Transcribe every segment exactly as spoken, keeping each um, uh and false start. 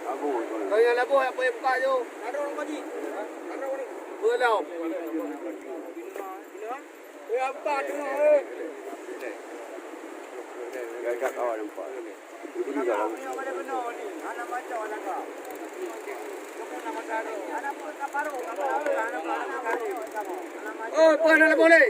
Abu. Kau yang labuh, apa yang buka tu? Belum. Yang buka tu, eh. Gagak awak nampak. Oh, bukan anak boleh.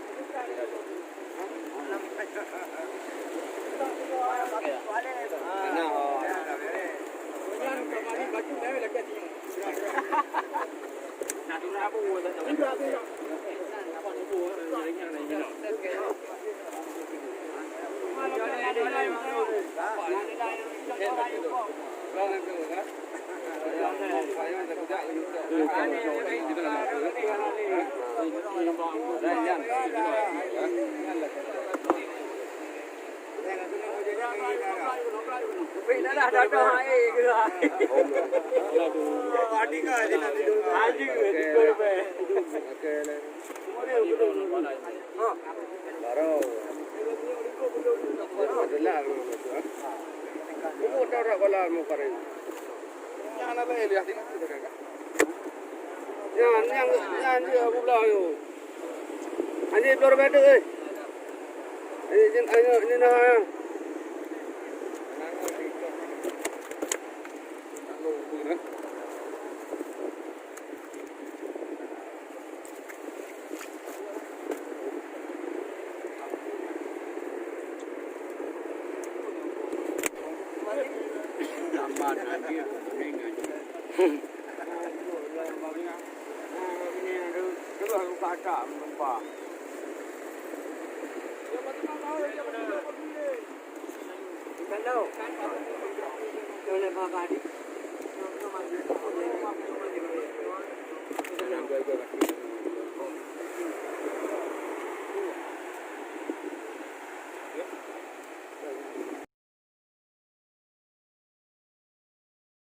Nyan, nyan, nyan dia Abu Blah tu. Anjing, dua ribu tu, eh. Anjing, anjing, anjing, nah.